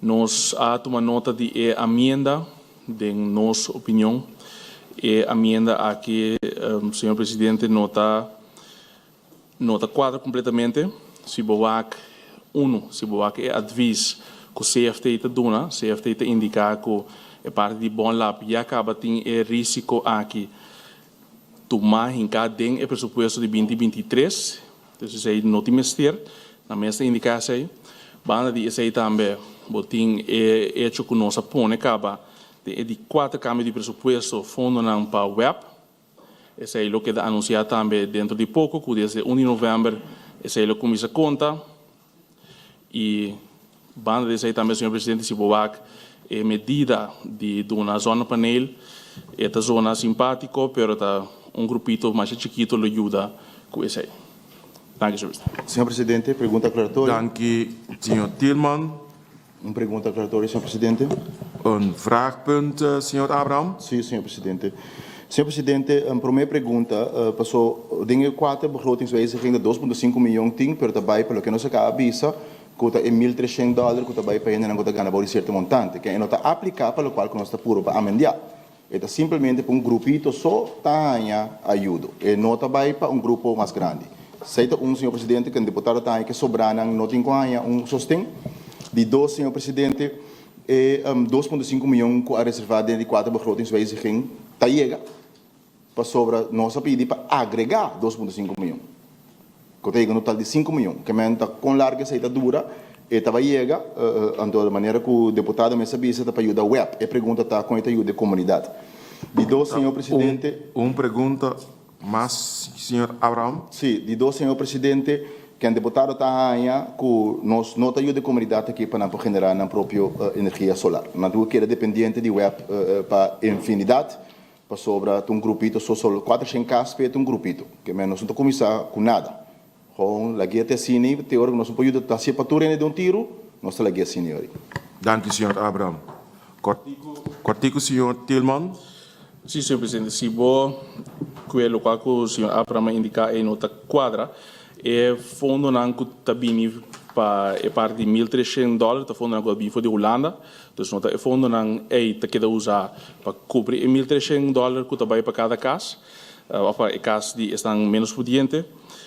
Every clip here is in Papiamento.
Nos a tuma nota di e enmienda, den nos opinion. E enmienda aki, señor presidente, no ta kuadra kompletamente. Si bo wak uno, si bo wak e advies ku CFT ta duna, CFT ta indiká ku e parti di Bonlab ya kaba tin e rísiko aki tuma hinká den e presupuesto di 2023. Anto, esei no tin mester, nan mes ta indiká esei. Banda di esei tambe, bo tin e hecho ku nos a pone kaba di kuater kambio di presupuesto fondonan pa WEB. Esei lo keda anunsiá tambe dentro di poko, ku desde 1 di novèmber esei lo kuminsá konta. I banda di esei tambe, señor presidente, si bo wak e medida di duna zonnepaneel, e ta zona simpátiko, pero ta un grupito mas chikitu lo yuda ku esei. Dank u, señor presidente. Señor presidente, pregunta aklaratorio. Dank u, señor Thielman. Un pregunta aklaratorio, señor presidente. Een vraagpunt, señor Abraham. Sí, señor presidente. Señor presidente, un promé pregunta. Pasó den kuater begrotingswijziging di 2,5 mion tin, pero tambe pa loke nos a kaba di bisa, ku ta 1.300 dòler ku tambe pa hende ku ta gana un sierto montante, ku no ta apliká pa loke ku nos ta purba pa amendá. Ta simplemente pa un grupito so ta haña ayudo. E no ta pa un grupo mas grandi. Esei ta un, señor presidente, ku e diputado ta ku sobranan no tin ku un sosten. Di dos, señor presidente, e 2,5 mion ku a reservá den kuater begrotingswijziging ta yega. Pasobra nos a pidi pa agregá 2,5 mion. Ku ta un total di 5 mion. Ke men ta kon largu esei ta dura, e ta yega, anto di manera ku e diputado mes a bisa pa yuda WEB. E pregunta ta kon ta yuda e komunidat. Di dos, señor presidente. Un pregunta mas, señor Abraham. Sí, di dos, señor presidente, ku e diputado ta ku nos no ta yuda e komunidat aki pa nan generá nan propio energia solar. Nan ta keda dependiente di WEB pa infinidat, pasobra un grupito so 400 kas un grupito, ke men nos no kuminsá ku nada. Gewoon lag'é te asina, teóriko nos no por yuda hasi pa tur di un tiru, nos ta lag'é asina. Dank u, señor Abraham. Kòrtiku, kòrtiku, señor Thielman. Sí, señor presidente. Si bo ku loke ku señor Abraham a indiká e no ta kuadra, e fondonan ku ta bini pa e parti di 1.300 dòler, ta fondonan ku ta bini for di Hulanda. Dus no ta e fondonan ei ta keda usa pa kubri e 1.300 dòler ku ta bai pa kada kas, òf pa e kas di esnan menos pudiente.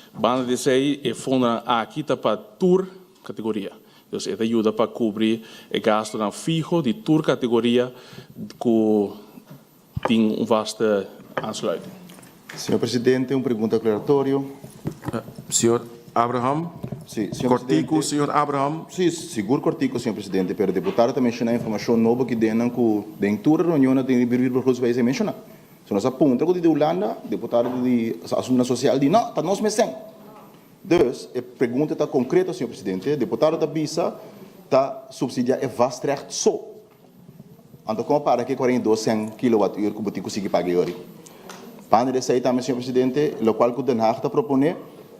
Banda di esei, e fondonan aki ta pa tur kategoria. Dus e ta yuda pa kubri e gastonan fiho di tur kategoria ku tin un vaste aansluiting. Señor presidente, un pregunta aklaratorio. Señor Abraham. Sí, señor Kòrtiku, presidente. Señor Abraham. Sí, sigur kòrtiku, señor presidente, pero diputado ta menshoná informashon nobo ku den ku den tur reunion tin begrotingswijziging menshoná. Si nos a puntra ku di Hulanda, diputado di asuntu sosial di no, ta nos mes. Dus, e pregunta ta konkreto, señor presidente, diputado ta bisa ta supsidiá e vastrecht so. Anto kon para ku 42 cent kilowattuur ku bo tin ku sigui paga yori. Banda di esei tambe, señor presidente, loke ku Den Haag ta proponé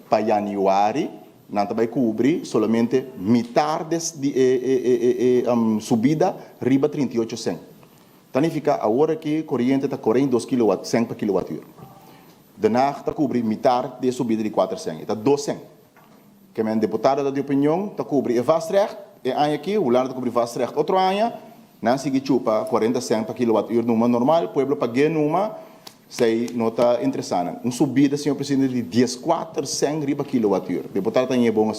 pa yanüari, nan ta bai kubri solamente mitar di e subida riba 38 cent. Significa awor ku koriente ta 42 kilowatt cent pa kilowattuur. Den Haag ta kubri mitar di subida di 4 cent, ta 2 cent. Ke men diputado ta di opinion, ta kubri e vastrecht, e aña aki, Hulanda ta kubri vastrecht otro aña, nan sigui chupa 40 cent pa kilowattuur numa normal, pueblo pag'é numa, esei no ta interesá. Un subida, señor presidente, di 14 cent riba kilowattuur. Diputado ta bon.